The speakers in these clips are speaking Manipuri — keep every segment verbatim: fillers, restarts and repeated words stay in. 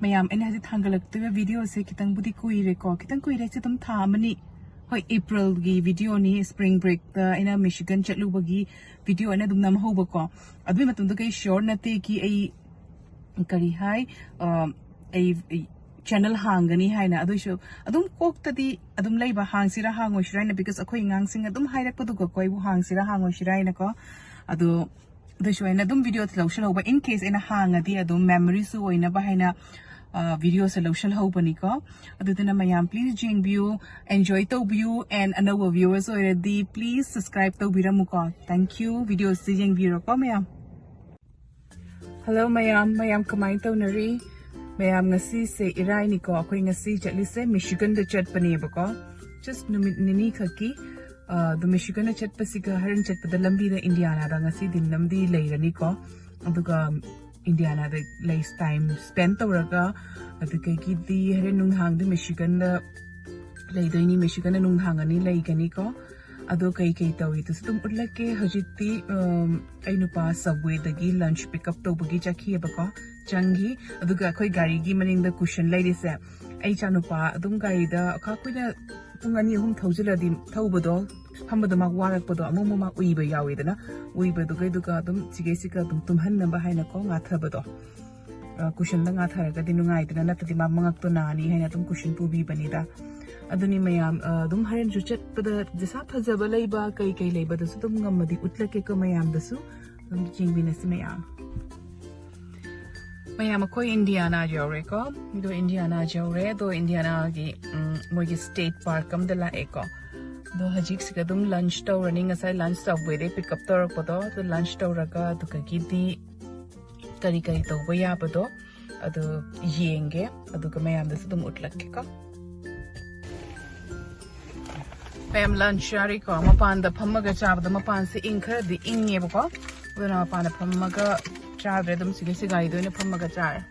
ꯃꯌꯥꯝ, ꯑꯩꯅ ꯍꯧꯖꯤꯛ ꯊꯥꯡꯒꯠꯂꯛꯇꯣꯏꯕ videoꯁꯦ ꯈꯤꯇꯪꯕꯨꯗꯤ ꯀꯨꯏꯔꯦꯀꯣ, ꯈꯤꯇꯪ ꯀꯨꯏꯔꯦ ꯍꯥꯏꯁꯦ, ꯑꯗꯨꯝ ꯊꯥ ꯑꯃꯅꯤ꯫ ꯍꯣꯏ, Aprilꯒꯤ videoꯅꯤ, spring breakꯇ ꯑꯩꯅ Michigan ꯆꯠꯂꯨꯕꯒꯤ video ꯑꯩꯅ ꯑꯗꯨꯝ ꯅꯝꯍꯧꯕꯀꯣ꯫ ꯑꯗꯨꯒꯤ ꯃꯇꯨꯡꯗ ꯀꯩ sure ꯅꯠꯇꯦ ꯀꯤ ꯑꯩ ꯀꯔꯤ ꯍꯥꯏ, ꯑ, ꯑꯩ, ꯑꯩ channel ꯍꯥꯡꯒꯅꯤ ꯍꯥꯏꯅ꯫ ꯑꯗꯨꯏꯁꯨ ꯑꯗꯨꯝ ꯀꯣꯛꯇꯗꯤ ꯑꯗꯨꯝ ꯂꯩꯕ, ꯍꯥꯡꯁꯤꯔꯥ ꯍꯥꯡꯉꯣꯏꯁꯤꯔꯥ ꯍꯥꯏꯅ, because ꯑꯩꯈꯣꯏ ꯑꯉꯥꯡꯁꯤꯡ ꯑꯗꯨꯝ ꯍꯥꯏꯔꯛꯄꯗꯨꯒꯀꯣ, ꯑꯩꯕꯨ ꯍꯥꯡꯁꯤꯔꯥ ꯍꯥꯡꯉꯣꯏꯁꯤꯔꯥ ꯍꯥꯏꯅꯀꯣ꯫ ꯑꯗꯣ ꯑꯗꯨꯁꯨ ꯑꯩꯅ ꯑꯗꯨꯝ video ꯂꯧꯁꯤꯜꯍꯧꯕ, in case ꯑꯩꯅ ꯍꯥꯡꯉꯗꯤ ꯑꯗꯨꯝ memoryꯁꯨ ꯑꯣꯏꯅꯕ ꯍꯥꯏꯅ, ꯑ, videoꯁꯦ ꯂꯧꯁꯤꯜꯍꯧꯕꯅꯤꯀꯣ꯫ ꯑꯗꯨꯗꯨꯅ ꯃꯌꯥꯝ please ꯌꯦꯡꯕꯤꯌꯨ, enjoy ꯇꯧꯕꯤꯌꯨ, and ꯑꯅꯧꯕ viewers ꯑꯣꯏꯔꯗꯤ please subscribe ꯇꯧꯕꯤꯔꯝꯃꯨꯀꯣ꯫ Thank you, videoꯁꯤ ꯌꯦꯡꯕꯤꯔꯣꯀꯣ ꯃꯌꯥꯝ꯫ Hello ꯃꯌꯥꯝ, ꯃꯌꯥꯝ ꯀꯃꯥꯏꯅ ꯇꯧꯅꯔꯤ? ꯃꯌꯥꯝ, ꯉꯁꯤꯁꯦ ꯏꯔꯥꯏꯅꯤꯀꯣ, ꯑꯩꯈꯣꯏ ꯉꯁꯤ ꯆꯠꯂꯤꯁꯦ Michiganꯗ ꯆꯠꯄꯅꯦꯕꯀꯣ, just ꯅꯨꯃꯤꯠ ꯅꯤꯅꯤ ꯈꯛꯀꯤ꯫ ꯑ, ꯑꯗꯨ Michiganꯗ ꯆꯠꯄꯁꯤꯒ ꯍꯣꯔꯦꯟ ꯆꯠꯄꯗ ꯂꯝꯕꯤꯗ Indianaꯗ ꯉꯁꯤ ꯗꯤꯟ ꯑꯃꯗꯤ ꯂꯩꯔꯅꯤꯀꯣ, ꯑꯗꯨꯒ Indianaꯗ ꯂꯩ, time spend ꯇꯧꯔꯒ, ꯑꯗꯨꯗꯒꯤꯗꯤ ꯍꯣꯔꯦꯟ ꯅꯨꯡꯗꯥꯡꯗꯤ Michiganꯗ ꯂꯩꯗꯣꯏꯅꯤ, Michiganꯗ ꯅꯨꯡꯗꯥꯡ ꯑꯅꯤ ꯂꯩꯒꯅꯤꯀꯣ꯫ ꯑꯗꯣ ꯀꯩ ꯀꯩ ꯇꯧꯏꯗꯨꯁꯨ ꯑꯗꯨꯝ ꯎꯠꯂꯛꯀꯦ꯫ ꯍꯧꯖꯤꯛꯇꯤ, ꯎꯝ, ꯑꯩ ꯅꯨꯄꯥ subwayꯗꯒꯤ lunch pick up ꯇꯧꯕꯒꯤ ꯆꯠꯈꯤꯑꯕꯀꯣ, ꯆꯪꯈꯤ꯫ ꯑꯗꯨꯒ ꯑꯩꯈꯣꯏ ꯒꯥꯔꯤꯒꯤ ꯃꯅꯤꯡꯗ cushion ꯂꯩꯔꯤꯁꯦ, ꯑꯩ ꯏꯆꯥ ꯅꯨꯄꯥ ꯑꯗꯨꯝ ꯒꯥꯔꯤꯗ ꯈꯥ ꯀꯨꯏꯅ ꯄꯨꯡ ꯑꯅꯤ ꯑꯍꯨꯝ ꯊꯧꯖꯤꯜꯂꯗꯤ ꯊꯧꯕꯗꯣ, ꯐꯝꯕꯗꯣ ꯃꯥ ꯋꯥꯔꯛꯄꯗꯣ, ꯑꯃꯨꯛ ꯑꯃꯨꯛ ꯃꯥ ꯎꯏꯕ ꯌꯥꯎꯋꯤꯗꯅ, ꯎꯏꯕꯗꯨꯒꯩꯗꯨꯒ ꯑꯗꯨꯝ ꯁꯤꯒꯩꯁꯤꯒ ꯑꯗꯨꯝ ꯇꯨꯝꯍꯟꯅꯕ ꯍꯥꯏꯅꯀꯣ, ꯉꯥꯊꯕꯗꯣ꯫ ꯑ, cushionꯗ ꯉꯥꯊꯔꯒꯗꯤ ꯅꯨꯡꯉꯥꯏꯗꯅ, ꯅꯠꯇ꯭ꯔꯗꯤ ꯃꯥ ꯃꯉꯛꯇꯣ ꯅꯥꯅꯤ ꯍꯥꯏꯅ ꯑꯗꯨꯝ cushion ꯄꯨꯕꯤꯕꯅꯤꯗ꯫ ꯑꯗꯨꯅꯤ ꯃꯌꯥꯝ, ꯑ, ꯑꯗꯨꯝ ꯍꯣꯔꯦꯟꯁꯨ ꯆꯠꯄꯗ ꯗ꯭ꯔꯦꯁ ꯐꯖꯕ ꯂꯩꯕ, ꯀꯩ ꯀꯩ ꯂꯩꯕꯗꯨꯁꯨ ꯑꯗꯨꯝ ꯉꯝꯃꯗꯤ ꯎꯠꯂꯛꯀꯦꯀꯣ ꯃꯌꯥꯝꯗꯁꯨ꯫ ꯑꯗꯨꯝ ꯌꯦꯡꯃꯤꯟꯅꯁꯤ ꯃꯌꯥꯝ꯫ ꯃꯌꯥꯝ, ꯑꯩꯈꯣꯏ Indiana ꯌꯧꯔꯦꯀꯣ꯫ ꯑꯗꯣ Indiana ꯌꯧꯔꯦ꯫ ꯑꯗꯣ Indianaꯒꯤ, ꯎꯝ, ꯃꯣꯏꯒꯤ state park ꯑꯃꯗ ꯂꯥꯛꯑꯦꯀꯣ꯫ ꯑꯗꯣ ꯍꯧꯖꯤꯛꯁꯤꯗ ꯑꯗꯨꯝ lunch ꯇꯧꯔꯅꯤ꯫ ꯉꯁꯥꯏ lunch subwayꯗꯩ pick up ꯇꯧꯔꯛꯄꯗꯣ, ꯑꯗꯨ lunch ꯇꯧꯔꯒ ꯑꯗꯨꯗꯒꯤꯗꯤ ꯀꯔꯤ ꯀꯔꯤ ꯇꯧꯕ ꯌꯥꯕꯗꯣ ꯑꯗꯨ ꯌꯦꯡꯒꯦ, ꯑꯗꯨꯒ ꯃꯌꯥꯝꯗꯁꯨ ꯑꯗꯨꯝ ꯎꯠꯂꯛꯀꯦꯀꯣ꯫ ꯃꯌꯥꯝ, lunch ꯆꯥꯔꯤꯀꯣ, ꯃꯄꯥꯟꯗ ꯐꯝꯃꯒ ꯆꯥꯕꯗꯣ, ꯃꯄꯥꯟꯁꯦ ꯏꯪ, ꯈꯔꯗꯤ ꯏꯪꯉꯦꯕꯀꯣ, ꯑꯗꯨꯅ ꯃꯄꯥꯟꯗ ꯐꯝꯃꯒ ꯆꯥꯗ꯭ꯔꯦ, ꯑꯗꯨꯝ ꯁꯤꯒꯤ ꯁꯤ ꯒꯥꯔꯤꯗ ꯑꯣꯏꯅ ꯐꯝꯃꯒ ꯆꯥꯔꯦ꯫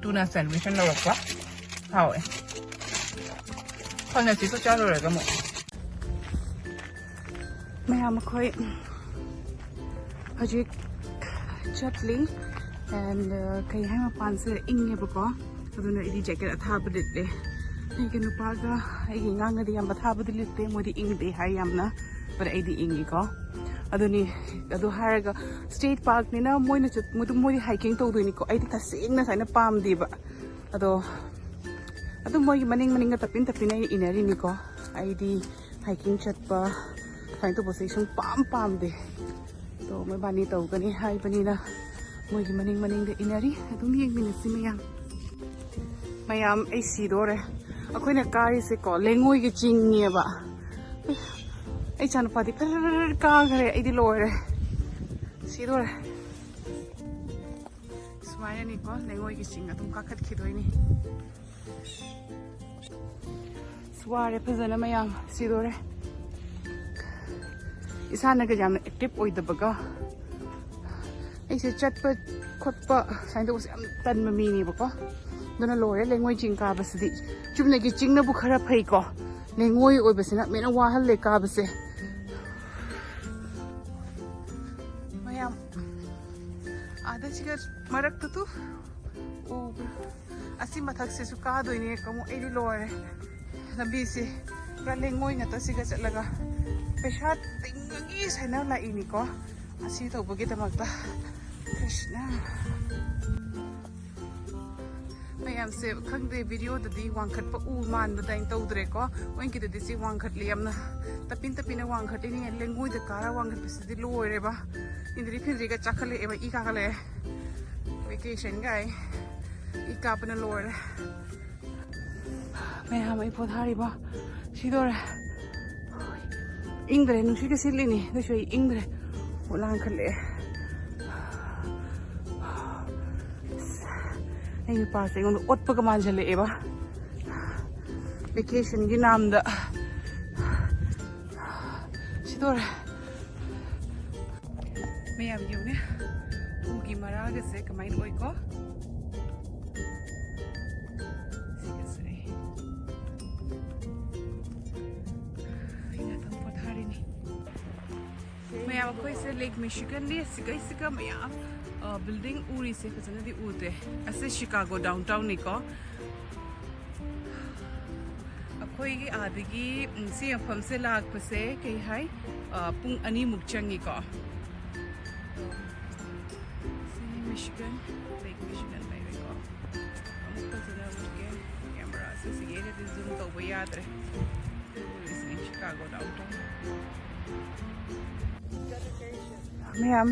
Tuna sandwich ꯑꯃ ꯂꯧꯔꯛꯄ꯫ ꯍꯥꯎꯋꯦ꯫ ꯐꯪꯅꯁꯤꯁꯨ ꯆꯥꯔꯨꯔꯒ ꯑꯃꯨꯛ꯫ ꯃꯌꯥꯝ ꯑꯩꯈꯣꯏ ꯍꯧꯖꯤꯛ ꯆꯠꯂꯤ꯫ ꯑꯦꯟ ꯀꯩ ꯍꯥꯏ, ꯃꯄꯥꯟꯁꯦ ꯏꯪꯉꯦꯕꯀꯣ, ꯑꯗꯨꯅ ꯑꯩꯗꯤ ꯖꯦꯀꯦꯠ ꯑꯊꯥꯕ ꯂꯤꯠꯂꯦ꯫ ꯑꯩꯒꯤ ꯅꯨꯄꯥꯒ ꯑꯩꯒꯤ ꯑꯉꯥꯡꯅꯗꯤ ꯌꯥꯝ ꯑꯊꯥꯕꯗꯤ ꯂꯤꯠꯇꯦ, ꯃꯣꯏꯗꯤ ꯏꯪꯗꯦ ꯍꯥꯏ ꯌꯥꯝꯅ, ꯕꯠ ꯑꯩꯗꯤ ꯏꯪꯉꯤꯀꯣ꯫ ꯑꯗꯨꯅꯤ꯫ ꯑꯗꯨ ꯍꯥꯏꯔꯒ ꯁ꯭ꯇꯦꯠ ꯄꯥꯔꯛꯅꯤꯅ ꯃꯣꯏꯅꯁꯨ ꯃꯣꯏꯗꯤ ꯃꯣꯏꯗꯤ ꯍꯥꯏꯀꯤꯡ ꯇꯧꯗꯣꯏꯅꯤꯀꯣ, ꯑꯩꯗꯤ ꯇꯁꯦꯡꯅ ꯁꯨꯃꯥꯏꯅ ꯄꯥꯝꯗꯦꯕ꯫ ꯑꯗꯣ ꯑꯗꯨꯝ ꯃꯣꯏꯒꯤ ꯃꯅꯤꯡ ꯃꯅꯤꯡꯒ ꯇꯞꯄꯤꯟ ꯇꯞꯄꯤꯟ ꯑꯩꯅ ꯏꯟꯅꯔꯤꯅꯤꯀꯣ꯫ ꯑꯩꯗꯤ ꯍꯥꯏꯀꯤꯡ ꯆꯠꯄ ꯁꯨꯃꯥꯏꯅ ꯇꯧꯕꯁꯦ ꯑꯩ ꯁꯨꯝ ꯄꯥꯝ ꯄꯥꯝꯗꯦ꯫ ꯑꯗꯣ ꯃꯣꯏꯕꯥꯅꯤ ꯇꯧꯒꯅꯤ ꯍꯥꯏꯕꯅꯤꯅ ꯃꯣꯏꯒꯤ ꯃꯅꯤꯡ ꯃꯅꯤꯡꯗ ꯏꯟꯅꯔꯤ꯫ ꯑꯗꯨꯝ ꯌꯦꯡꯃꯤꯟꯅꯁꯤ ꯃꯌꯥꯝ꯫ ꯃꯌꯥꯝ, ꯑꯩ ꯁꯤꯗꯣꯔꯦ꯫ ꯑꯩꯈꯣꯏꯅ ꯀꯥꯔꯤꯁꯦꯀꯣ, ꯂꯩꯉꯣꯏꯒꯤ ꯆꯤꯡꯅꯦꯕ꯫ ꯑꯩ ꯏꯆꯥꯅꯨꯄꯥꯗꯤ ꯐꯔ ꯐꯔ ꯐꯔ ꯀꯥꯈ꯭ꯔꯦ꯫ ꯑꯩꯗꯤ ꯂꯣꯏꯔꯦ, ꯁꯤꯗꯣꯔꯦ꯫ ꯁꯨꯃꯥꯏꯅꯅꯤꯀꯣ, ꯂꯩꯉꯣꯏꯒꯤ ꯆꯤꯡ ꯑꯗꯨꯝ ꯀꯥꯈꯠꯈꯤꯗꯣꯏꯅꯤ꯫ ꯑꯁ, ꯋꯥꯔꯦ ꯐꯖꯅ ꯃꯌꯥꯝ, ꯁꯤꯗꯣꯔꯦ꯫ ꯏꯁꯥꯅꯒ ꯌꯥꯝꯅ ꯑꯦꯛꯇꯤꯚ ꯑꯣꯏꯗꯕꯒ, ꯑꯩꯁꯦ ꯆꯠꯄ ꯈꯣꯠꯄ ꯁꯨꯃꯥꯏꯅ ꯇꯧꯕꯁꯦ ꯌꯥꯝ ꯇꯟꯕ ꯃꯤꯅꯦꯕꯀꯣ꯫ ꯑꯗꯨꯅ ꯂꯣꯏꯔꯦ, ꯂꯩꯉꯣꯏ ꯆꯤꯡ ꯀꯥꯕꯁꯤꯗꯤ꯫ ꯆꯨꯝꯅꯒꯤ ꯆꯤꯡꯅꯕꯨ ꯈꯔ ꯐꯩꯀꯣ, ꯂꯩꯉꯣꯏ ꯑꯣꯏꯕꯁꯤꯅ ꯃꯤꯅ ꯋꯥꯍꯜꯂꯦ ꯀꯥꯕꯁꯦ꯫ ꯃꯌꯥꯝ, ꯑꯥꯗ ꯁꯤꯒ ꯃꯔꯛꯇ ꯇꯨ ꯎꯕ꯭ꯔꯥ? ꯑꯁꯤ ꯃꯊꯛꯁꯤꯁꯨ ꯀꯥꯗꯣꯏꯅꯦ꯫ ꯀꯃꯨ ꯑꯩꯗꯤ ꯂꯣꯏꯔꯦ꯫ ꯂꯝꯕꯤꯁꯦ ꯄꯨꯔꯥ ꯂꯩꯉꯣꯏ ꯉꯥꯛꯇ ꯁꯤꯒ ꯆꯠꯂꯒ ꯄꯩꯁꯥ ꯇꯤꯡꯉꯒꯤ ꯁꯥꯏꯅ ꯂꯥꯛꯏꯅꯤꯀꯣ, ꯑꯁꯤ ꯇꯧꯕꯒꯤꯗꯃꯛꯇ꯫ ꯀ꯭ꯔꯤꯁꯅ꯫ ꯃꯌꯥꯝꯁꯦ ꯈꯪꯗꯦ, ꯚꯤꯗꯤꯑꯣꯗꯗꯤ ꯋꯥꯡꯈꯠꯄ ꯎ ꯃꯥꯟꯕꯗ ꯑꯩꯅ ꯇꯧꯗ꯭ꯔꯦꯀꯣ꯫ ꯃꯣꯏꯒꯤꯗꯗꯤ ꯁꯤ ꯋꯥꯡꯈꯠꯂꯤ, ꯌꯥꯝꯅ ꯇꯞꯄꯤꯟ ꯇꯞꯄꯤꯟꯅ ꯋꯥꯡꯈꯠꯂꯤꯅꯦ꯫ ꯂꯩꯉꯣꯏꯗ ꯀꯥꯔ ꯋꯥꯡꯈꯠꯄꯁꯤꯗꯤ ꯂꯣꯏꯔꯦꯕ꯫ ꯏꯟꯗ꯭ꯔꯤ ꯐꯤꯟꯗ꯭ꯔꯤꯒ ꯆꯥꯈꯠꯂꯛꯑꯦꯕ, ꯏ ꯀꯥꯈꯠꯂꯛꯑꯦ꯫ ꯚꯦꯀꯦꯁꯟꯒ ꯑꯩ ꯏ ꯀꯥꯞꯄꯅ ꯂꯣꯏꯔꯦ꯫ ꯃꯌꯥꯝ ꯑꯩ ꯄꯣꯊꯥꯔꯤꯕ ꯁꯤꯗꯣꯔꯦ꯫ ꯏꯪꯗ꯭ꯔꯦ, ꯅꯨꯡꯁꯤꯠꯀ ꯁꯤꯠꯂꯤꯅꯤ, ꯑꯗꯨꯁꯨ ꯑꯩ ꯏꯪꯗ꯭ꯔꯦ꯫ ꯄꯣꯠ ꯂꯥꯡꯈꯠꯂꯛꯑꯦ꯫ ꯑꯩ ꯅꯨꯄꯥꯁꯦ ꯑꯩꯉꯣꯟꯗ ꯑꯣꯠꯄꯒ ꯃꯥꯟꯁꯤꯜꯂꯛꯑꯦꯕ꯫ ꯚꯦꯀꯦꯁꯟꯒꯤ ꯅꯥꯝꯗ ꯁꯤꯗꯣꯔꯦ꯫ ꯃꯌꯥꯝ ꯌꯦꯡꯉꯨꯅꯦ, ꯎꯒꯤ ꯃꯔꯥꯒꯁꯦ ꯀꯃꯥꯏꯅ ꯑꯣꯏꯀꯣ? ꯁꯤꯒꯁꯦ꯫ ꯃꯌꯥꯝ, ꯑꯩꯈꯣꯏꯁꯦ ꯂꯦꯛ ꯃꯤꯁꯤꯒꯟꯒꯤ ꯁꯤꯒꯩꯁꯤꯒ ꯃꯌꯥꯝ, ꯑ, ꯕꯤꯜꯗꯤꯡ ꯎꯔꯤꯁꯦ ꯐꯖꯅꯗꯤ ꯎꯗꯦ꯫ ꯑꯁꯤ ꯁꯤꯀꯥꯒꯣ ꯗꯥꯎꯟ ꯇꯥꯎꯟꯅꯤꯀꯣ꯫ ꯑꯩꯈꯣꯏꯒꯤ ꯑꯥꯗꯒꯤ, ꯎꯝ, ꯁꯤ ꯃꯐꯝꯁꯦ ꯂꯥꯛꯄꯁꯦ ꯀꯩ ꯍꯥꯏ, ꯑ, ꯄꯨꯡ ꯑꯅꯤꯃꯨꯛ ꯆꯪꯉꯤꯀꯣ꯫ ꯁꯤ ꯃꯤꯁꯤꯒꯟ, ꯂꯦꯛ ꯃꯤꯁꯤꯒꯟ ꯂꯩꯔꯦꯀꯣ꯫ ꯑꯃꯨꯛ ꯐꯖꯅ ꯎꯠꯀꯦ꯫ ꯀꯦꯃꯦꯔꯥꯁꯦ ꯁꯤꯒꯤ ꯑꯩꯅꯗꯤ ꯖꯨꯝ ꯇꯧꯕ ꯌꯥꯗ꯭ꯔꯦ꯫ ꯎꯔꯤꯁꯤꯅꯤ ꯁꯤꯀꯥꯒꯣ ꯗꯥꯎꯟ ꯇꯥꯎꯟ꯫ ꯃꯌꯥꯝ,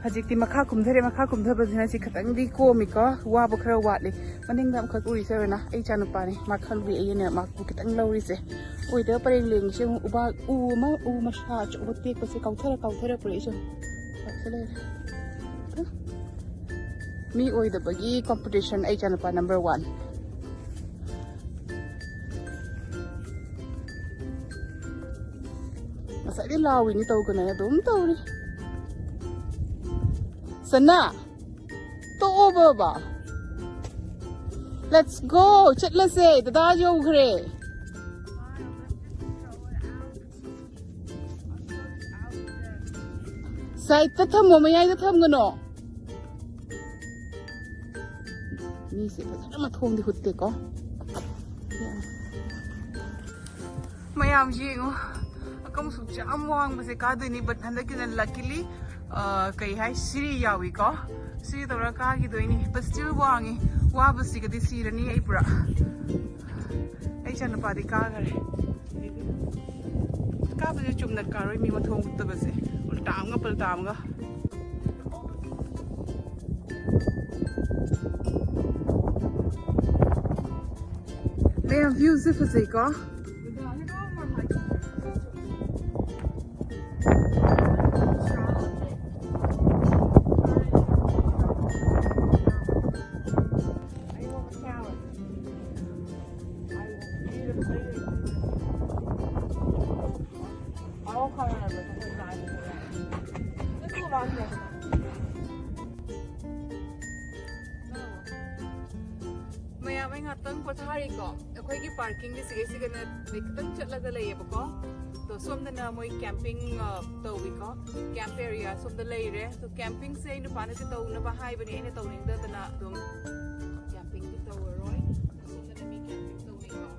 ꯍꯧꯖꯤꯛꯇꯤ ꯃꯈꯥ ꯀꯨꯝꯊꯔꯦ꯫ ꯃꯈꯥ ꯀꯨꯝꯊꯕꯁꯤꯅ ꯁꯤ ꯈꯤꯇꯪꯗꯤ ꯀꯣꯝꯃꯤꯀꯣ, ꯋꯥꯕ ꯈꯔ ꯋꯥꯠꯂꯤ꯫ ꯃꯅꯤꯡꯗ ꯑꯃꯈꯛ ꯎꯔꯤꯁꯦ ꯑꯣꯏꯅ ꯑꯩ ꯏꯆꯥꯅꯨꯄꯥꯅꯤ, ꯃꯥ ꯈꯪꯗꯦ꯫ ꯑꯩꯅ ꯃꯥꯕꯨ ꯈꯤꯇꯪ ꯂꯧꯔꯤꯁꯦ꯫ ꯑꯣꯏꯗꯕ ꯄꯔꯦꯡ ꯂꯦꯡꯉꯤꯁꯦ ꯑꯃꯨꯛ ꯎꯕꯥꯛ ꯎ ꯑꯃ, ꯎ ꯃꯁꯥ ꯑꯆꯧꯕ ꯇꯦꯛꯄꯁꯦ ꯀꯥꯎꯊꯔ ꯀꯥꯎꯊꯔ ꯄꯨꯔꯛꯏꯁꯦ꯫ ꯁꯤ ꯂꯩꯔꯦ꯫ ꯃꯤ ꯑꯣꯏꯗꯕꯒꯤ ꯀꯣꯝꯄꯤꯇꯤꯁꯟ ꯑꯩ ꯏꯆꯥꯅꯨꯄꯥ ꯅꯝꯕꯔ ꯋꯥꯟ꯫ ꯉꯁꯥꯏꯗꯤ ꯂꯥꯎꯏꯅꯤ ꯇꯧꯒꯅꯣꯅ ꯑꯗꯨꯝ ꯇꯧꯔꯤ꯫ ꯁꯅꯥ, ꯇꯣꯛꯑꯣ ꯕꯕꯥ꯫ Let's go, ꯆꯠꯂꯁꯦ, ꯗꯗꯥ ꯌꯧꯈ꯭ꯔꯦ꯫ ꯁꯥꯏꯠꯇ ꯊꯝꯃꯣ, ꯃꯌꯥꯏꯗ ꯊꯝꯒꯅꯣ꯫ ꯃꯤꯁꯦ ꯐꯖꯅ ꯃꯊꯣꯡꯗꯤ ꯍꯨꯠꯇꯦꯀꯣ꯫ ꯃꯌꯥꯝ ꯌꯦꯡꯉꯣ, ꯑꯀꯝ ꯁꯨꯛ ꯌꯥꯝ ꯋꯥꯡꯕꯁꯦ ꯀꯥꯗꯣꯏꯅꯤ, but ꯍꯟꯗꯛꯀꯤꯅ luckily, ꯑ, ꯀꯩ ꯍꯥꯏ, ꯁꯤꯔꯤ ꯌꯥꯎꯏꯀꯣ꯫ ꯁꯤꯔꯤ ꯇꯧꯔ ꯀꯥꯈꯤꯗꯣꯏꯅꯤ, but still ꯋꯥꯡꯉꯤ꯫ ꯋꯥꯕꯁꯤꯒꯗꯤ ꯁꯤꯔꯅꯤ ꯑꯩ ꯄꯨꯔꯥ꯫ ꯑꯩ ꯏꯆꯥꯅꯨꯄꯥꯗꯤ ꯀꯥꯈꯔꯦ꯫ ꯀꯥꯕꯁꯦ ꯆꯨꯝꯅ ꯀꯥꯔꯣꯏ, ꯃꯤ ꯃꯊꯣꯡ ꯍꯨꯠꯇꯕꯁꯦ꯫ ꯎꯜꯇꯥ ꯑꯃꯒ ꯄꯜꯇꯥ ꯑꯃꯒ꯫ ꯃꯌꯥꯝ, viewꯁꯦ ꯐꯖꯩꯀꯣ? ꯃꯌꯥꯝ, ꯑꯩ ꯉꯥꯛꯇꯪ ꯄꯣꯊꯥꯔꯤꯀꯣ꯫ ꯑꯩꯈꯣꯏꯒꯤ parkingꯗꯤ ꯁꯤꯒꯩ ꯁꯤꯒꯅ ꯈꯤꯇꯪ ꯆꯠꯂꯒ ꯂꯩꯌꯦꯕꯀꯣ꯫ ꯑꯗꯣ ꯁꯣꯝꯗꯅ ꯃꯣꯏ ꯀꯦꯝꯄꯤꯡ ꯇꯧꯏꯀꯣ, ꯀꯦꯝꯞ ꯑꯦꯔꯤꯌꯥ ꯁꯣꯝꯗ ꯂꯩꯔꯦ꯫ ꯑꯗꯣ ꯀꯦꯝꯄꯤꯡꯁꯦ ꯑꯩ ꯅꯨꯄꯥꯅꯗꯤ ꯇꯧꯅꯕ ꯍꯥꯏꯕꯅꯦ, ꯑꯩꯅ ꯇꯧꯅꯤꯡꯗꯗꯅ ꯑꯗꯨꯝ ꯀꯦꯝꯄꯤꯡꯗꯤ ꯇꯧꯔꯔꯣꯏ꯫ ꯁꯣꯝꯗꯅ ꯃꯤ ꯀꯦꯝꯄꯤꯡ ꯇꯧꯅꯩꯀꯣ꯫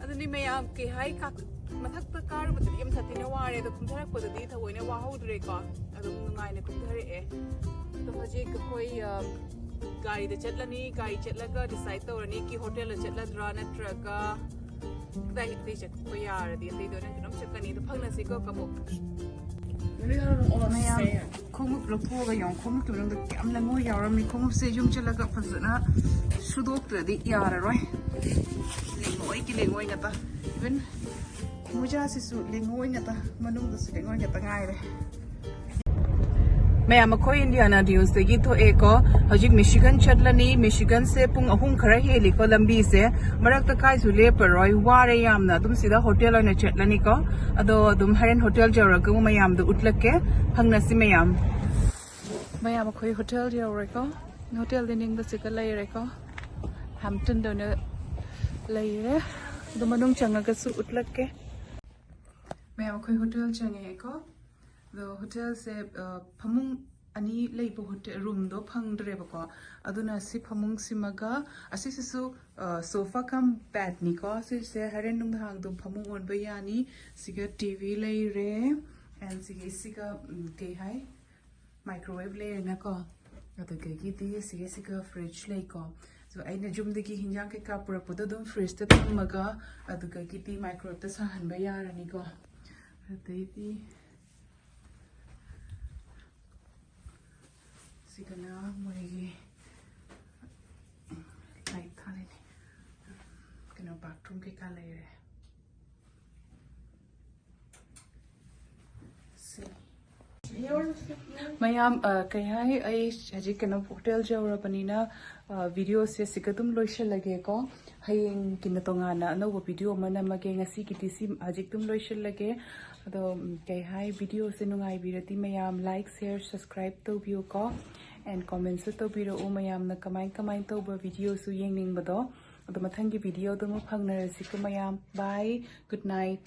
ꯑꯗꯨꯅꯤ ꯃꯌꯥꯝ, ꯀꯩ ꯍꯥꯏ, ꯀꯥ-, ꯃꯊꯛꯇ ꯀꯥꯔꯨꯕꯗꯗꯤ ꯌꯥꯝ ꯁꯥꯊꯤꯅ ꯋꯥꯔꯦ, ꯑꯗꯣ ꯀꯨꯝꯊꯔꯛꯄꯗꯗꯤ ꯊꯑꯣꯏꯅ ꯋꯥꯍꯧꯗ꯭ꯔꯦꯀꯣ, ꯑꯗꯨꯝ ꯅꯨꯡꯉꯥꯏꯅ ꯀꯨꯝꯊꯔꯛꯑꯦ꯫ ꯑꯗꯣ ꯍꯧꯖꯤꯛ ꯑꯩꯈꯣꯏ, ꯑ, ꯒꯥꯔꯤꯗ ꯆꯠꯂꯅꯤ, ꯒꯥꯔꯤ ꯆꯠꯂꯒ ꯗꯤꯁꯥꯏꯗ ꯇꯧꯔꯅꯤ ꯀꯤ ꯍꯣꯇꯦꯜꯗ ꯆꯠꯂꯗ꯭ꯔꯥ ꯅꯠꯇ꯭ꯔꯒ ꯀꯗꯥꯏ ꯑꯇꯩ ꯆꯠꯄ ꯌꯥꯔꯗꯤ ꯑꯇꯩꯗ ꯑꯣꯏꯅ ꯑꯗꯨꯝ ꯆꯠꯀꯅꯤ꯫ ꯑꯗꯣ ꯐꯪꯅꯁꯤꯀꯣ ꯀꯕꯣꯛ꯫ ꯃꯌꯥꯝ ꯈꯣꯡꯎꯞ ꯂꯧꯊꯣꯛꯑꯒ ꯌꯦꯡꯉꯣ, ꯈꯣꯡꯎꯞꯀꯤ ꯃꯅꯨꯡꯗ ꯀꯌꯥꯝ ꯂꯩꯉꯣꯏ ꯌꯥꯎꯔꯝꯃꯤ꯫ ꯈꯣꯡꯎꯞꯁꯦ ꯌꯨꯝ ꯆꯠꯂꯒ ꯐꯖꯅ ꯁꯨꯗꯣꯛꯇ꯭ꯔꯗꯤ ꯌꯥꯔꯔꯣꯏ꯫ ꯂꯩꯉꯣꯏꯒꯤ ꯂꯩꯉꯣꯏ ꯉꯥꯛꯇ꯫ ꯏꯚꯟ ꯃꯣꯖꯥꯁꯤꯁꯨ ꯂꯩꯉꯣꯏ ꯉꯥꯛꯇ, ꯃꯅꯨꯡꯗꯁꯨ ꯂꯩꯉꯣꯏ ꯉꯥꯛꯇ ꯉꯥꯏꯔꯦ꯫ ꯃꯌꯥꯝ, ꯑꯩꯈꯣꯏ ꯏꯟꯗꯤꯌꯥꯅꯥ ꯗ꯭ꯌꯨꯟꯁꯇꯒꯤ ꯊꯣꯛꯑꯦꯀꯣ꯫ ꯍꯧꯖꯤꯛ ꯃꯤꯁꯤꯒꯟ ꯆꯠꯂꯅꯤ꯫ ꯃꯤꯁꯤꯒꯟꯁꯦ ꯄꯨꯡ ꯑꯍꯨꯝ ꯈꯔ ꯍꯦꯜꯂꯤꯀꯣ ꯂꯝꯕꯤꯁꯦ꯫ ꯃꯔꯛꯇ ꯀꯥꯏꯁꯨ ꯂꯦꯞꯄꯔꯣꯏ, ꯋꯥꯔꯦ ꯌꯥꯝꯅ꯫ ꯑꯗꯨꯝ ꯁꯤꯗ ꯍꯣꯇꯦꯜ ꯑꯣꯏꯅ ꯆꯠꯂꯅꯤꯀꯣ꯫ ꯑꯗꯣ ꯑꯗꯨꯝ ꯍꯣꯔꯦꯟ ꯍꯣꯇꯦꯜ ꯌꯧꯔꯒ ꯑꯃꯨꯛ ꯃꯌꯥꯝꯗꯣ ꯎꯠꯂꯛꯀꯦ꯫ ꯐꯪꯅꯁꯤ ꯃꯌꯥꯝ꯫ ꯃꯌꯥꯝ, ꯑꯩꯈꯣꯏ ꯍꯣꯇꯦꯜ ꯌꯧꯔꯦꯀꯣ꯫ ꯍꯣꯇꯦꯜꯗꯤ ꯅꯤꯡꯕꯁꯤꯒ ꯂꯩꯔꯦꯀꯣ꯫ ꯍꯦꯝꯇꯟꯗ ꯑꯣꯏꯅ ꯂꯩꯔꯦ꯫ ꯑꯗꯣ ꯃꯅꯨꯡ ꯆꯪꯉꯒꯁꯨ ꯎꯠꯂꯛꯀꯦ꯫ ꯃꯌꯥꯝ, ꯑꯩꯈꯣꯏ ꯍꯣꯇꯦꯜ ꯆꯪꯉꯛꯑꯦꯀꯣ꯫ ꯑꯗꯣ ꯍꯣꯇꯦꯜꯁꯦ, ꯑ, ꯐꯃꯨꯡ ꯑꯅꯤ ꯂꯩꯕ ꯍꯣꯇꯦꯜ ꯔꯨꯝꯗꯣ ꯐꯪꯗ꯭ꯔꯦꯕꯀꯣ꯫ ꯑꯗꯨꯅ ꯁꯤ ꯐꯃꯨꯡꯁꯤꯃꯒ ꯑꯁꯤꯁꯤꯁꯨ, ꯑ, ꯁꯣꯐꯥ ꯀꯝ ꯕꯦꯗꯅꯤꯀꯣ꯫ ꯁꯤꯁꯦ ꯍꯣꯔꯦꯟ ꯅꯨꯡꯗꯥꯡꯗꯣ ꯐꯃꯨꯡ ꯑꯣꯟꯕ ꯌꯥꯅꯤ꯫ ꯁꯤꯒ ꯇꯤ ꯚꯤ ꯂꯩꯔꯦ꯫ ꯑꯦꯟ ꯁꯤꯒꯤ ꯁꯤꯒ, ꯎꯝ, ꯀꯩ ꯍꯥꯏ, ꯃꯥꯏꯀ꯭ꯔꯣꯋꯦꯕ ꯂꯩꯔꯦꯅꯀꯣ꯫ ꯑꯗꯨꯗꯒꯤꯗꯤ ꯁꯤꯒ ꯁꯤꯒ ꯐ꯭ꯔꯤꯖ ꯂꯩꯀꯣ꯫ ꯑꯗꯣ ꯑꯩꯅ ꯌꯨꯝꯗꯒꯤ ꯍꯤꯟꯖꯥꯡ ꯀꯩꯀꯥ ꯄꯨꯔꯛꯄꯗꯣ ꯑꯗꯨꯝ ꯐ꯭ꯔꯤꯖꯇ ꯊꯝꯃꯒ ꯑꯗꯨꯗꯒꯤꯗꯤ ꯃꯥꯏꯀ꯭ꯔꯣꯋꯦꯕꯇ ꯁꯥꯍꯟꯕ ꯌꯥꯔꯅꯤꯀꯣ꯫ ꯑꯗꯩꯗꯤ ꯁꯤꯒꯅ ꯃꯣꯏꯒꯤ ꯂꯥꯏꯠ ꯊꯥꯜꯂꯤꯅꯦ꯫ ꯀꯩꯅꯣ, ꯕꯥꯊꯔꯨꯝ ꯀꯩꯀꯥ ꯂꯩꯔꯦ꯫ ꯁꯤ꯫ ꯃꯌꯥꯝ, ꯑ, ꯀꯩ ꯍꯥꯏ, ꯑꯩ ꯍꯧꯖꯤꯛ ꯀꯩꯅꯣ ꯍꯣꯇꯦꯜ ꯌꯧꯔꯕꯅꯤꯅ, ꯑ, ꯚꯤꯗꯤꯑꯣꯁꯦ ꯁꯤꯒ ꯑꯗꯨꯝ ꯂꯣꯏꯁꯤꯜꯂꯒꯦꯀꯣ꯫ ꯍꯌꯦꯡꯒꯤꯅ ꯇꯣꯉꯥꯟꯅ ꯑꯅꯧꯕ ꯚꯤꯗꯤꯑꯣ ꯑꯃ ꯅꯝꯃꯒꯦ꯫ ꯉꯁꯤꯒꯤꯗꯤ ꯁꯤ ꯍꯧꯖꯤꯛ ꯑꯗꯨꯝ ꯂꯣꯏꯁꯤꯜꯂꯒꯦ꯫ ꯑꯗꯣ, ꯎꯝ, ꯀꯩ ꯍꯥꯏ, ꯚꯤꯗꯤꯑꯣꯁꯦ ꯅꯨꯡꯉꯥꯏꯕꯤꯔꯗꯤ ꯃꯌꯥꯝ ꯂꯥꯏꯛ, ꯁꯤꯌꯔ, ꯁꯕꯁꯀ꯭ꯔꯥꯏꯕ ꯇꯧꯕꯤꯌꯨꯀꯣ꯫ And commentꯁꯨ ꯇꯧꯕꯤꯔꯛꯎ ꯃꯌꯥꯝꯅ ꯀꯃꯥꯏ ꯀꯃꯥꯏ ꯇꯧꯕ videoꯁꯨ ꯌꯦꯡꯅꯤꯡꯕꯗꯣ꯫ ꯑꯗꯣ ꯃꯊꯪꯒꯤ videoꯗ ꯑꯃꯨꯛ ꯐꯪꯅꯔꯁꯤꯀꯣ ꯃꯌꯥꯝ꯫ Bye, good night꯫